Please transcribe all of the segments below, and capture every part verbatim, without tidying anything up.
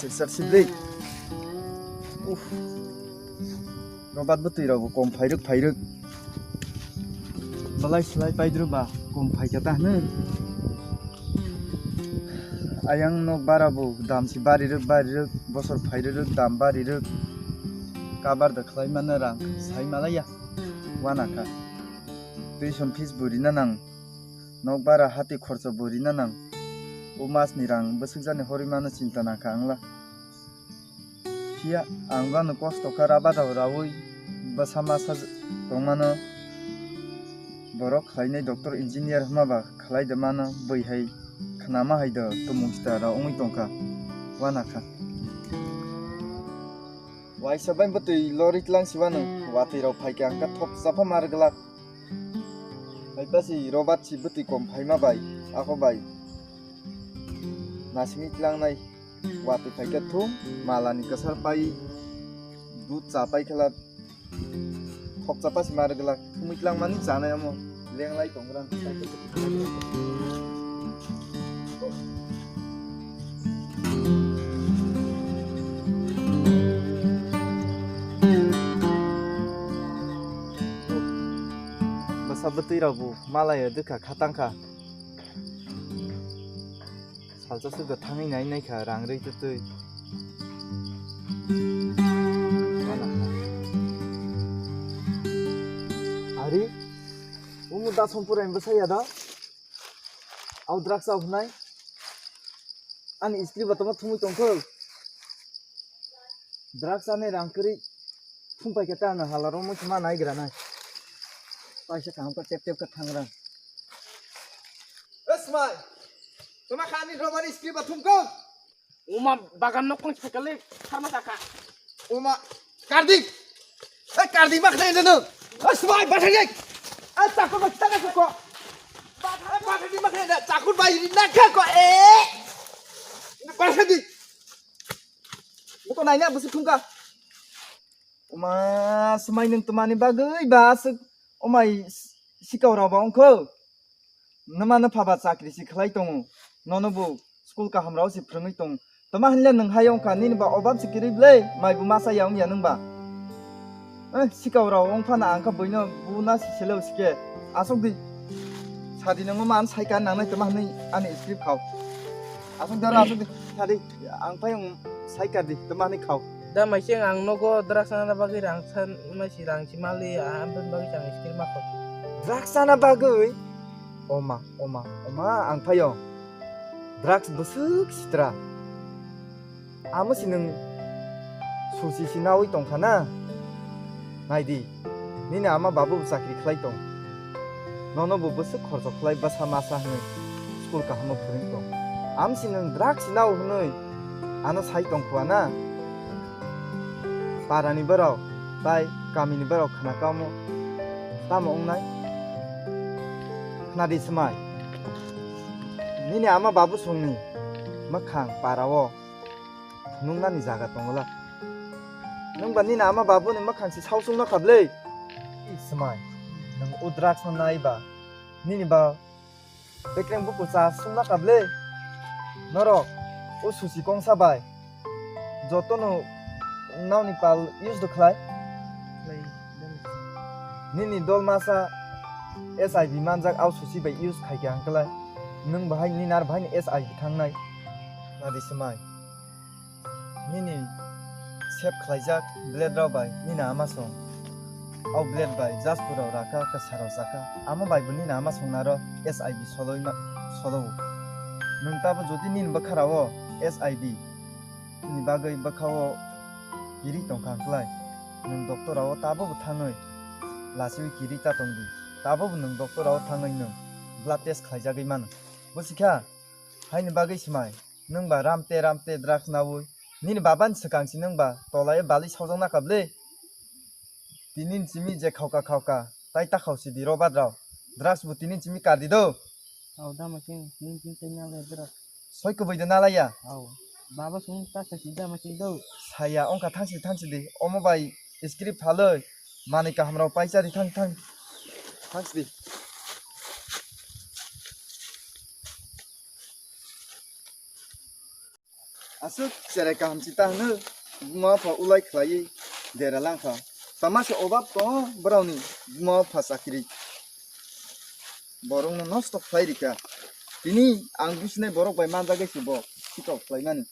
Sir sibri. Uff. Robat bwtwi rok kom phairuk phairuk. Balai slai paidru ba kom phaikha ta hwnwi. Ayang nok bara bo dam si bariruk bariruk, bosor phairuk dam bariruk. Kabar da khlai mano rang sai malaya. Wana kha. Tuition fees bo rina nang. Nok bara hati khorcho bo rina nang. O mas ni rang bwswk jani horwi mano chinta nang kha ang la. Phiya ang bano kosto kha rabat rok raui bwsa masa tongmano. Borok khlainai doctor engineer hwnma ba khlai de mano bui hai khnama hai do tumung sita rok wngwi tongkha. Wana kha. Waisa bai bwtwi lori tlang siwano watwi rok phaikha ang kha thop chapha mar glak. Hai basi robat si bwtwi kom phaima bai ako bai. Nasimi tlangnai watwi phaikha thum malani kwsar pai dud cha pai khala. Thokcha pasi mare glak, thumui tlang mani chanai amo, lenglai tong ran. Bwsa bwtwi rok bo malai o dwkha khatang kha. Salsa sudo thangwi nai nai kha rang rwi twtwi. Ari, umu da sompura imbo saya da. Au drugs au hnai. Ani istri ba tamo thumui tongkho. Drugs ane rang kwrwi thum pai khe ta na hala ro mo ma nai gra nai. Paisa kaham ka tep tep ka thang rang. Esmai. Toma khani romani istri ba thum ko. Uma bagan nok pang sakali sarma saka. Uma kardik. Eh kardik ma khlai nanu. Esmai bathai dik. Eh takut ma kita ka ko. Bathai bathai dik ma khlai na takut bai ri na kha ko eh. Bathai dik. Buko naina busi thum ka. Uma swmai nwng twmani bagwi ba aswk umai s-, sikao rok ba wngkho? Nwma nwpha ba chakri si khlai tongo, nono bo school kaham rao si phrwngwi tongo. Tama hinle nwng hai wngkha, nini ba obab si kwrwi bwle, mai bo masa ya wngya nwng ba? Eh, sikao rao wngphano ang kha buino buna si sele usike. Aswk di. Sadi nangma man sai ka nangnai tama hinwi ani script khao. Aswk daro aswk di. Sadi ang phai ang sai ka di tama hinwi khao. Da maising ang nogo drugs sana bagwi rang san maisi rang si mali, ah, amtun bagwi ang script ma khao. Drugs sana bagwi? Oma, oma, oma ang phaio. Drugs bwswk sitra. Amo si nwng susi si nawi tongkha na? Nai di, nini ama babu bo chakri khlai tong. Nono bo bwswk khorcho khlai bwsa masa hwnwi school kahamo phwrwng tong. Amo si nwng drugs si nao hwnwi ano sai tong khua na? Parani borok tai kamini borok khna kamo tamo wngnai? Khna di swmai. Nini ama babu songni mwkhang parao phunuknani jaga tongo la. Nwng ba nini ama babuni mwkhang se sao chwngno kha bwle? Swmai, nwng o drugs no nai ba nini ba bekreng buku cha chwngno kha bwle? Norok o susi kongsa bai jotono naoni pal use do khlai? Nini dol masa S I B manjak, au susi bai use khai khe ang klai. Nwng bahai nini ar bahai ni S I B thangnai. Nadi swmai. Nini save khlaijak blade rok bai nini ama song. Au blade bai jaspu rok raka, kwsa rok chaka. Amo bai bo nini ama song naro S I B soloi ma, solo. Nwng tabo jodi nini bwkha rao S I B ni bagwi bwkha o kiri tongkha klai. Nwng doctor rao tabo bo thangwi lachiwi kiri ta tongdi. Tabo bo nwng doctor rao thangwi nwng blood test khlaijagwi mano. Busikha? Haini bagwi swmai, nwng ba ramte ramte drugs naui, nini babani swkang si nwng ba tolai balwi saujak naka bwle? Tini ni simi je khauka khauka, tai ta khau sidi robat rao. Drugs bo tini ni simi kardi do. Au dama sing, nini sing tai nalai drugs. Soi kubui de nalaiya? Au. Baba sung ta sa si dama sing do. Saya ongkha thangsi thangsi di, omo bai script phaloi, manwi kaham rao paisa di thang thang. Thangsi di. Aswk cherai kaham si ta hwno, buma pha ulai khlaiwi dera langkha. Tama se obab tongo borokni buma pha chakri. Borokno nosto khlai rikha. Tini ang businai borok bai manjagwi se bo sikok khlaimani.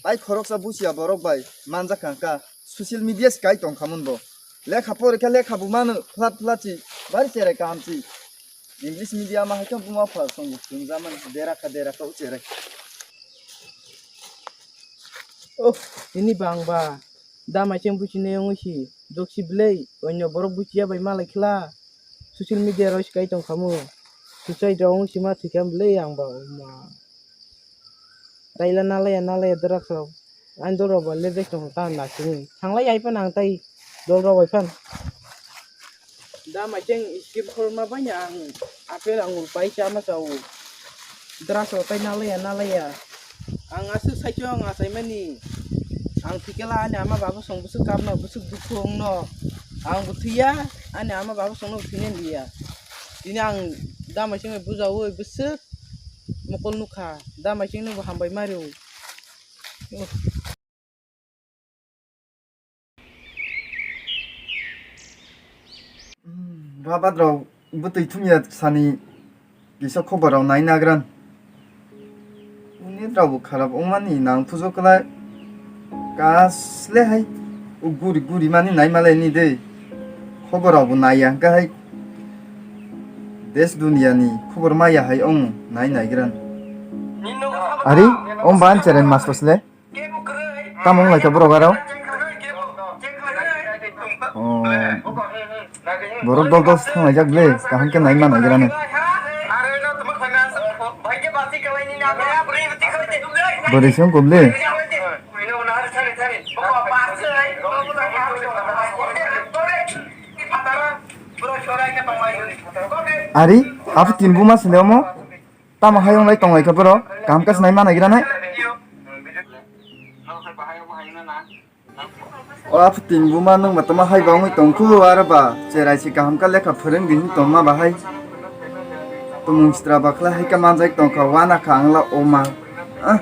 Tai khoroksa busia borok bai manjakha kha, social media se kai tongkha mun bo. Lekha porikha, lekha bo mano, flat flat si, bari cherai kaham si. English medium hai khe buma pha song bo chungjamani, dera kha, dera kha, o cherai. Oh, tini bang ba. Da maicheng buchinai wngwi si, jok si belai, oino borok buchiya bai malai khla. Social media roi si kai tongkha mo. Suicide rok wngwi si ma thwikha belai ang ba, ma. Taila nalaya, nalaya drugs rok. Ani dol rok ba le bek tong ta na sini. Thanglai ai phan ang tai dol rok bai phan. Da maicheng scheme khorma banya ang apple angur pai chama chao. Drugs rok tai nalaya, nalaya. Ang aswk saichung ang achaimani. Ang thikela ani ama baba song bwswk kapno, bwswk dukhu wngno. Ang bo thwiya, ani ama baba songno bo thwinani liya. Tini ang da maicheng bai bujawi bwswk mokol nukha. Da maichengno bo hambai mario. Rabat rok bwtwi thumya sani kisa khobor rok nai nagran. Unit rok bo kharap wngmani nang phujo kwlai. Kasle hai o guri guri mani nai malai ni de. Khobor rok bo nai ya hwnkhe hai des dunia ni khobor maya hai ong nai nai gran. Ari, om ban cherai mas pasle. Tamo wng lai kha borok aro? Oh. Borok dol dol thang laijak ble, kaham khe nai ma nai gra nai. Bwrwi se wng kho ble. Ari, aphi tin buma sile omo. Tamo hai wng lai tong lai kha borok, kaham khe se nai ma nai gra nai. O aphutin buma nwng matama hai ba wngwi tongkhu, aro ba cherai se kaham khe lekha phwrwng di hin tongma bahai. Tumung sitra bakla hai khe manjak tongkha, wana kha angla oma. Ah,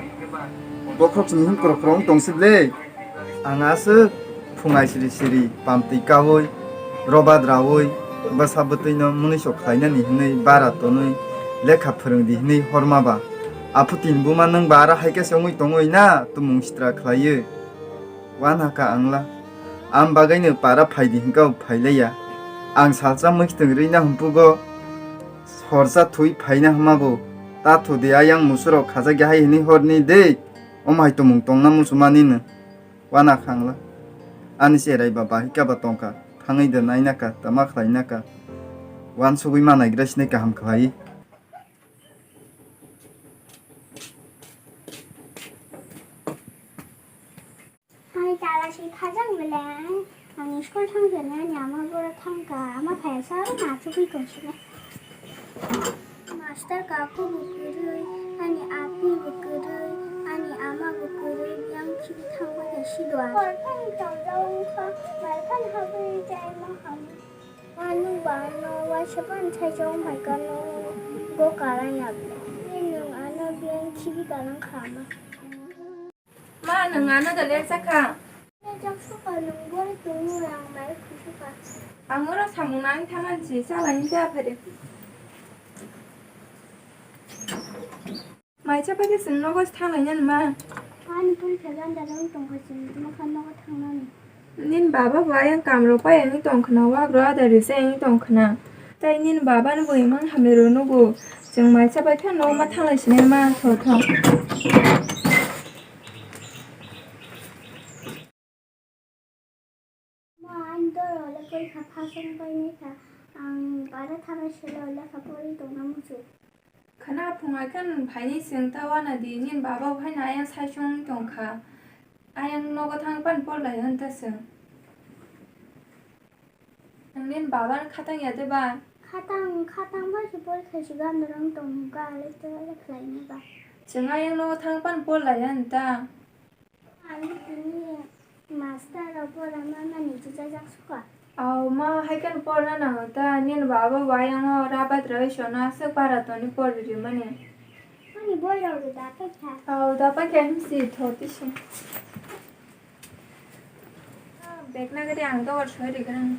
bokhok simi hin khorok khorok wng tong si ble. Ang aswk phungai siri siri pamtwi kaui, roba draui, bwsa bwtwino mwnwi sok khlainani hinwi bara tonwi lekha phwrwng di hinwi horma ba. Aphutin buma nwng ba aro hai khe se wngwi tongwi na tumung sitra khlaiwi. Wana kha angla. Am bagwino para phaidi hwnkhe bo phailaiya. Ang salsa mwkhitwng rwina hwnphugo horsa thwi phaina hwnma bo. Ta thudi ayang musurok khajak ya hai hwnwi horni de. Omo hai tumung tongna muchumani no. Wana kha angla. Ani cherai ba bahai khe ba tongkha. Thangwi de naina kha, tama khlaina kha. Wansugwi ma naigra sinai kaham khlai. Hai, tala si khajang bele, ang school thang jani ama boro thang ka, ama phai sa aro na chugui tong sini. Master kaku bo kwrwi, ani apni bo kwrwi, ani ama bo kwrwi, yang khibi thang bai khe si do ang. Hor phani tong jao wngkha, mai phani habwi chai ma ham. Ano ba ano waisa phani chai jao mai kano, go kalai na bele. Nwng ano biyang khibi kalang kha ma. Ma, nwng ano da lerjakha? Lerjak sukha, nwng boi tongwi ang bai khuisukha. Ang oro samung nang thangan si, chalani cha phari. Mai cha phari chwng nogo thanglai nani ma? Ani pun khe ganda rong tongkha chwng, tamo kha nogo thangnani. Nini baba bo ayang kamrok pai wngwi tong khwna, wagrok ada risa wngwi tong khwna. Tei nini baba ni bo imang hamya rw nugo. Chwng mai cha bai khe no ma thanglai sinai ma tho tho. Ma, ani doro le koi kha phasong pai nai kha. Ang bara thana selo lekha pori tongna muchung. Khwna phungai khe nwng phaini chwng ta wana di, nini baba bo haino ayang sai chwng tong kha. Ayang nogo thang pan por lai hwn ta chwng. Nwng nini baba no khatang ya de ba? Khatang, khatang bai se por khai se gam rong tong ga le to le khlai ni ba. Chwng ayang nogo thang pan por lai hwn ta. Ani tini master rok pora ma mani jujajak sukha. Aw ma, hai kheno porna nango ta, nini baba bo ayang o rabat rai sona aswk para toni pori rimani. Ani boy rok ni dapai kha. Oh, dapai kha him si tho tisi. Bag na gari ang dawar soi ri grang.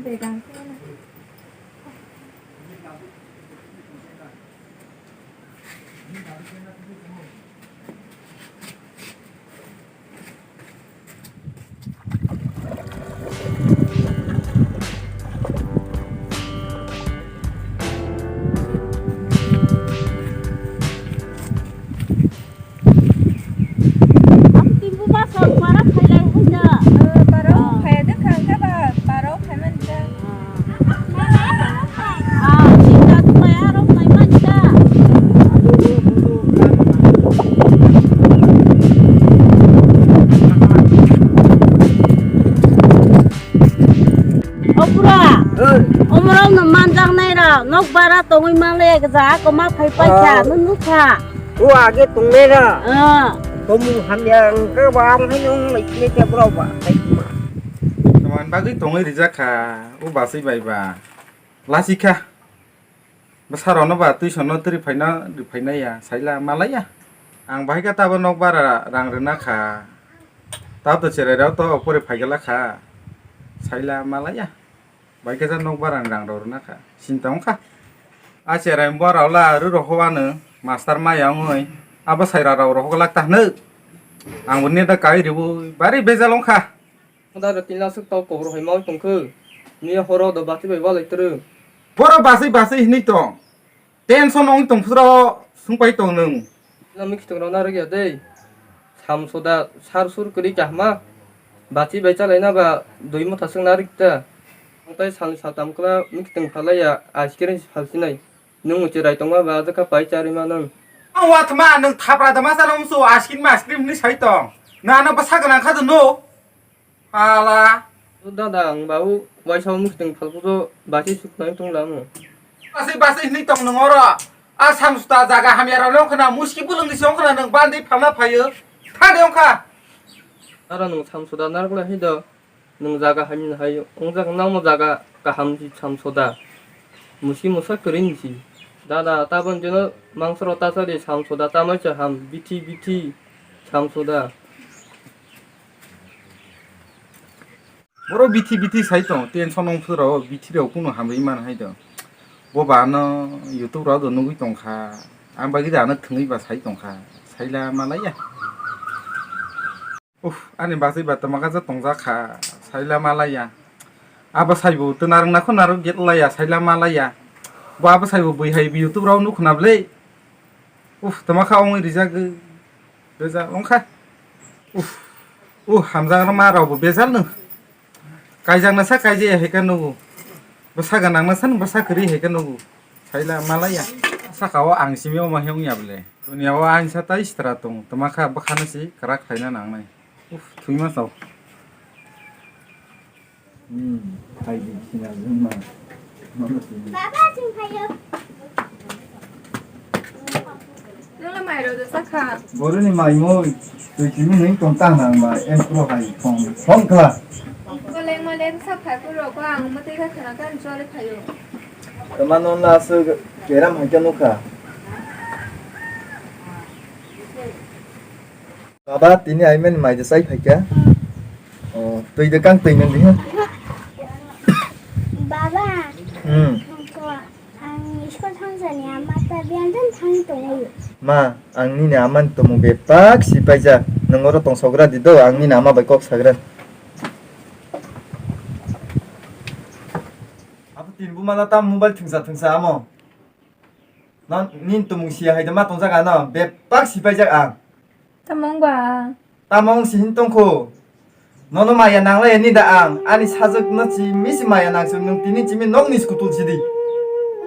Bag ang. Ang timbu basa para khailai hwnda. Para phaya de khang kha ba, para phai man da. Ah, sita tu maya rok mai man da. O pura. Oi. Omorok no manjak nai ra, nok bara tongwi manle gja, koma phai pai kha, ah, no nuk kha. O age tongnai ra. Ah. Tomung hamya ang khe ba ang hai nung lai khe khe bro ba. Hai ma. Tomon bagwi tongwi rijak kha, o baswi bai ba. Lasi kha. Bwsarokno ba tuisono twrwi phaina, rwphaina ya, saila malai ya. Ang bahai khe tabo nok bara rang rwna kha. Tabo to cherai rok to opore phaigala kha. Saila malai ya. Bahai khe nok bara rang rok rwna kha. Sinta wng kha. A cherai bora ola rw rok hobano master maya wngwi. Abo saira rok rok hoglak ta hwnwi. Ang bo neta kai rwui bari bejal wng kha. Dara tin lasuk tau kobor hai mau tongkhe. Ni horo do bati bai walai tru. Boro basai basai hinui tong. Tension ong tong phuro sungpai tong nung. Na miki tong rona rwgya dei. Samsoda sar sur kwrwi kahma. Bati bai chalaina ba dui motha sung na rikta. Ang tai sal satam kla miki tong phalaya ice cream si phalsinai. Nung uchi rai tongma ba jaka pai chari manang. Ang wathma nung thapra da masa nung su ice cream ice cream ni sai tong. Na na basa ganang kha do no. Pala. Dada ang bau waisa mukti tong phalphudo bati suknai tong lamu. Basi basi hinui tong nung oro. A samsuta jaga hamya rok nung khna muski bulung ni song khna nung bandi phalna phayo. Tha de ongkha. Aro nung samsuda narwkla hi do. Nung jaga hamya hai ongjak nangmo jaga kaham si samsoda. Muski musa kwrwi ni si. Dada tabon jeno mangsoro tasari samsoda tamai cha ham bithi bithi samsoda. Boro bithi bithi sai tong, tension ong phuro bithi rok kunu hamri man hai do. Bo ba ano YouTube rok do nugui tong kha. Ang bagwi da ano thwngwi ba sai tong kha. Saila malai ya. Uff, ani bachai ba twma kaisa tongjak kha. Saila malai ya. Abo saibo twnarwng nakho narwk get lai ya, saila malai ya. Bo abo saibo bui hai YouTube rok nuk khna bwle. Uff, twma kha ongwi rijak. Bejal wngkha. Uff. Uh, hamjakma rokbo bejal no. Kaijakna sa kaijaya hai khe nugo. Bwsa gwnangna sa bwsa kwrwi hai khe nugo. Saila malaya. Saka o ang simi omo he wngya bwle. Duniya o aini sa tai sitra tong. Twma kha bwkha no si kwrak khlaina nangnai. Uff, thwima chao. Hmm, hai di sina juma. Baba, chwng phaio. Nungla mai rw jakha. Boroni mai mui, twi kimi ning tong tang nang ba, em pro hai thong, thong kla. Koleng mole sa phai puro ko ang mate ka khana kan chole phaio. Tama non la su keram hai ka nukha. Baba, tini ai mani mai de sai phaikha. Oh, twi de kang twi nang diha. Baba. Hmm. Ang school thangsani ama ta biyan den thang tongo. Ma, ang nini ama ni tomung bepak si paijak. Nang oro tong sogra di do, ang nini ama bai kok sagra. Apo tin buma na tam mobile thungsa thungsa amo. Non nin tomung sia hai de ma tongjaga no, bepak si paijak ang. Tamo wngba? Tamo wng si hin tongkho. Nono maya nanglai ni da ang, ani sajwk no chimi si maya nang chwng nwng tini chimi nokni skutul sidi.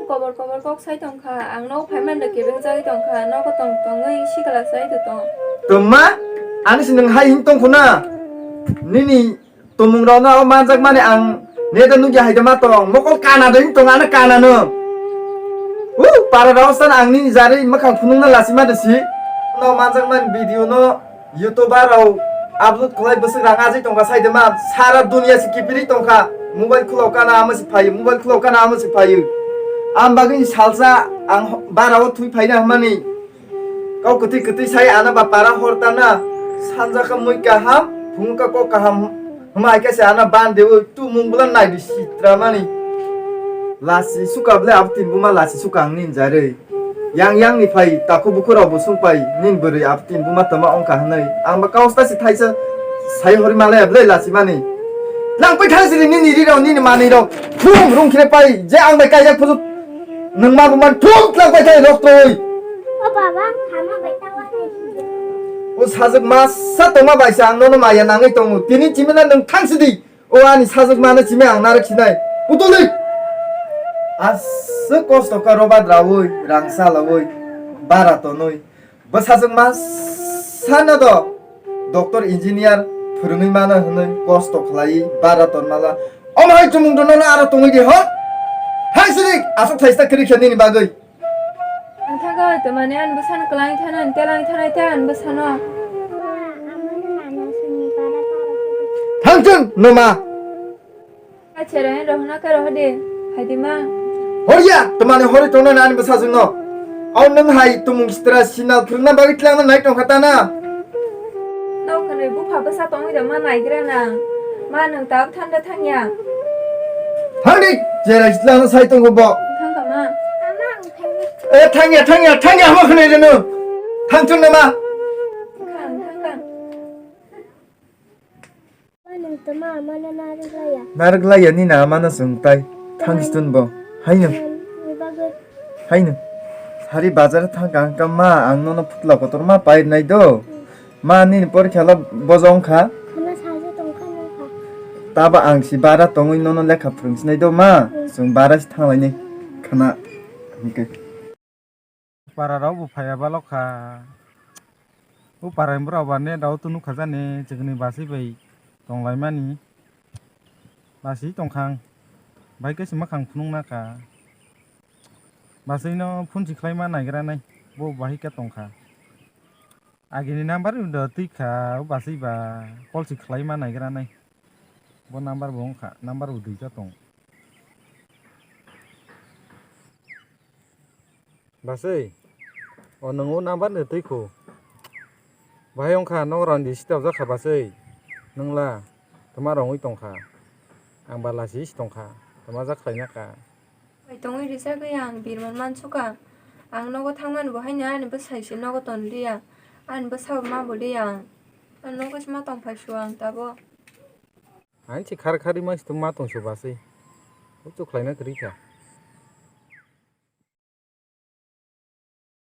Kobor kobor kok sai tongkha, ang nok phai man da kebeng jagwi tongkha, nogo tong tongwi sikla sai de tong. Tongma? Ani si nwng hai hin tongkho na? Nini tomung rok no manjak mani ang neta nukya hai ma tong, mokol kana de tong ano kana no. Uh, para rok san ang nini jari makhang phunung na lasi ma de si. No manjak mani video no YouTuber rok upload khlai bwswk rang ajai tongkha sai de man. Sara dunia se kipiri tongkha. Mobile khulo kana amo se phaio, mobile khulo kana amo se phaio. Am bagwi salsa ang bara o thui phaina hwnmani. Kau kwtwi kwtwi sai ano ba para hor tana. Sanja kha mui kaham, phungo kha kok kaham. Hwma hai khe se ano ban deui tumung bulan nai di sitra mani. Lasi suka ble abo tin buma lasi suka ang nin jarwi. Yang yang ni phai taku buku rok bo sung pai nin bwrwi abo tin buma tama ongkha hwnwi. Ang ba kaus ta si thaisa sai hori malaya ble lasi mani. Lang pai thang siri nini ri rok nini mani rok. Thum rung khire pai je ang bai kaijak phusuk. Nung ma buman thum tlang pai thai rok twi. O baba, thama bai ta wa nai. O sajwk masa tongma bai sa ang nono maya nangwi tongo. Tini chimila nung thang sidi. O ani sajwk mano chimi ang narwk sinai. Putuli. Aswk kosto kha roba drawi, rang salawi, bara tonwi. Bwsajwk ma sano do doctor engineer phwrwngwi mano hwnwi kosto khlaiwi bara tonmala. Omo hai chumung dono aro tongwi di hor. Hai sirik aswk thaista kwrwi khe nini bagwi. Ang thago twmani ani bwsano kwlangwi thana ani telangwi thana tei ani bwsano. Thangchwng numa. Kachereng rohna ka rohde, haidima. Horiya, twmani hori tongna nani bwsajwngno. Au nwng hai tumung sitra sinal phwrwngna bagwi tlangna nai tongkha ta na. Nokni bupha bwsa tongwi rok ma naigra na. Ma nwng tab thanda thangya. Thangdi, jerai tlangna sai tongo bo. Thangka ma. E thangya, thangya, thangya hama khwnai reno. Thangchung nama. Thang, thang, thang. Nang tama amano narwk laya. Narwk laya ni na amano chwng tai. Thang Tama stun bo. Haino. Ni bagwi. Haino. Sari bazar thang kang ka ma ang nono phutla kotor ma pai nai do. Ma nini porikha lo bojong kha. Khana saja tong kha nang kha. Taba ang si bara tongwi nono lekha phwrwng sinai do ma. Hmm. Chwng bara si thang lai ni. Khana. Hingke. Para rok bo phaiya balok kha. O para ni borok ba net rok tunu kha jani chikni basi bai tong lai mani. Basi tong kha ang. Bai khe se makhang phunuk na kha. Basi no phone si khlai ma naigra nai. Bo bahai khe tong kha. Agini number do twi kha o basi ba call si khlai ma naigra nai. Bo number bo wng kha. Number bo duita tong. Basai, o nwng o number ni twi khu. Bahai wng kha, nok rang di sitabjak kha basai. Nwng la, tama rongwi tong kha. Ang ba lasi si tong kha, tama jak khlai na kha. Bai tongwi rijagwi ang birman mansuka. Ang nogo thangmani bo haino ani bwsai se nogo ton liya. Ani bwsa bo ma bo liya ang. Ang nogo se ma tong phai su ang tabo. Ang si khar khar rima si tong ma tong su basai. Uchu khlai na kwrwi kha.